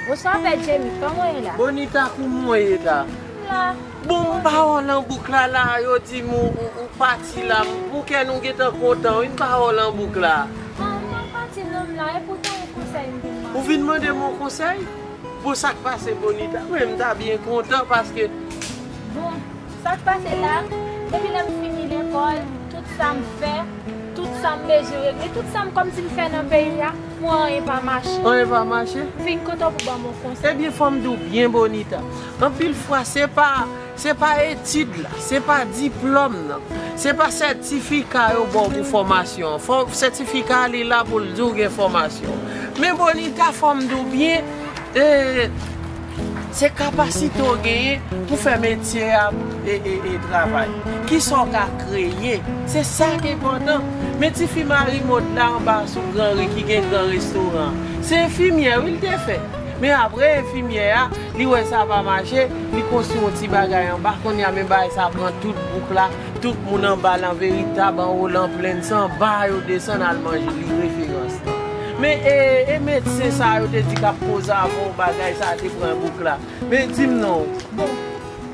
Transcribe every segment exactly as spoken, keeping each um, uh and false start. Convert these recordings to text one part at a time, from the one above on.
Bonswa, Pè Djemi, kòman w ye la? Bonita, kouman w ye la? M la. Bon, m pa wè w nan bouk la, la, yo di m ou, ou, ou pati la. Pou kè nou gentan kontan, wi, m pa wè w nan bouk la. Ah, m pa pati non, m la, e poutan yon konsèy m vin mande. Ou vin mande m yon konsèy? Bon, sa k pase, Bonita? Mwen, m ta byen kontan paske. Bon, sa k pase la, depi lè m fini lekòl, tout sa m fè, tout sa m bezwen regle, tout sa m kòmsi m fè nan peyi a, pou anyen pa mache. Anyen pa mache? M fin kontan pou ban m yon konsèy. Ebyen, fò m di w byen, Bonita. Anpil fwa, se pa, se pa etid la, se pa diplòm nan, se pa sètifika yo ba w pou fòmasyon an. Fò, sètifika a, li la pou l di w gen fòmasyon. Men, Bonita, fò m di w byen, e, se kapasite w genyen pou fè metye a e, e, e travay. Kisa w ka kreye? Se sa k enpòtan. Men tifi Marimond la anba sou Gran Ri ki gen gran restoran an, se enfimyè wi l te fè. Men apre enfimyè a, li wè sa pa mache, li konstwi yon ti bagay anba. Kounye a, men bagay sa pran tout bouk la. Tout moun anba lan veritab, anwo lan plenn, se anba yo desann al manje, li referans lan. Men e, e medsen sa yo te di k ap koze avè w, bagay sa te pran bouk la. Men di m non. Bon,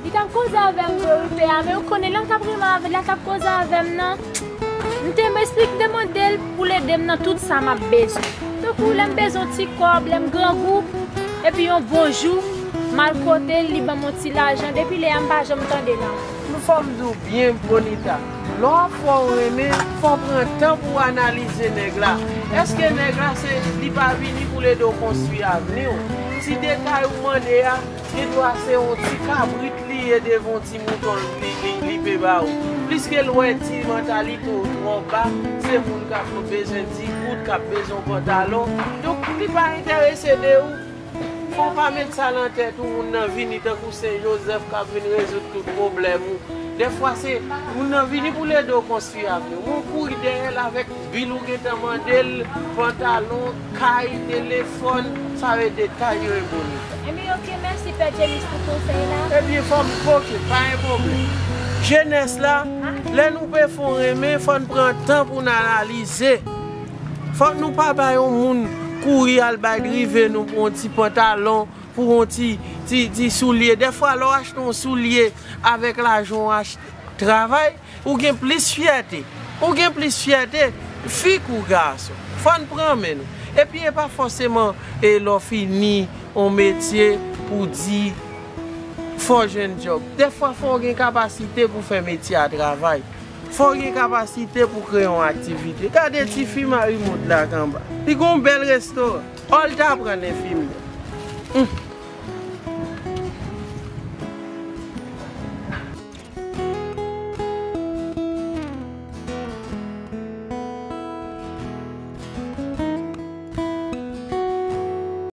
li t ap koze avè m vre wi, Pè a, men ou konnen lè m t ap renmen avè l la, t ap koze avè m nan. M te, m esplike, m te mande l pou l ede m nan tout sa m ap bezwen. Tankou lè m bezwen yon ti kòb, lè m grangou, epi yon bon jou, m al kote l, li ban m yon ti lajan. Depi lè a, m pa janm tande l ankò. Men fò m di w byen, Bonita, lè w ap fè w renmen, fò w pran tan pou w analize nèg la. Èske nèg la se, li pa vini pou l ede w konstwi avni w? Ti detay ou mande a, gendwa se yon ti kabrit li ye devan yon ti mouton li, li, li pe ba ou. Pliske l wè ti mantalite w twò ba, se moun k ap bezwen di goud, k ap bezwen pantalon. Donk, li pa enterese de ou. Fò w pa met sa nan tèt ou, moun nan vini tankou Sen Jozèf k ap vin rezoud tout pwoblèm ou. Dèfwa, se moun nan vini pou l ede w konstwi avni w. Men w kouri dèyè l avèk bil ou gentan mande l, pantalon, kay, telefòn, sa yo e detay yo e Bonita. Ebyen, oke, mèsi Pè James pou konsèy la. Ebyen, fò m, oke, pa gen pwoblèm. Jenès la, lè nou pe fè w renmen, fò n pran tan pou n analize. Fòk nou pa bay yon moun kouri al bay drive nou pou yon ti pantalon, pou yon ti, ti, ti soulye. Dèfwa, lè w achte yon soulye avèk lajan w achte travay, ou gen plis fyète. Ou gen plis fyète, fi kou gason. Fò n pran men nou. Epi, e pa fòseman e lè w fini yon metye pou di fò w jwenn djòb. Dèfwa, fò w gen kapasite pou fè metye a travay. Fò w gen kapasite pou kreye yon aktivite. Gade tifi Marimond la k anba. Li gen yon bèl restoran. Ò, l t aprann enfimyè. Humm.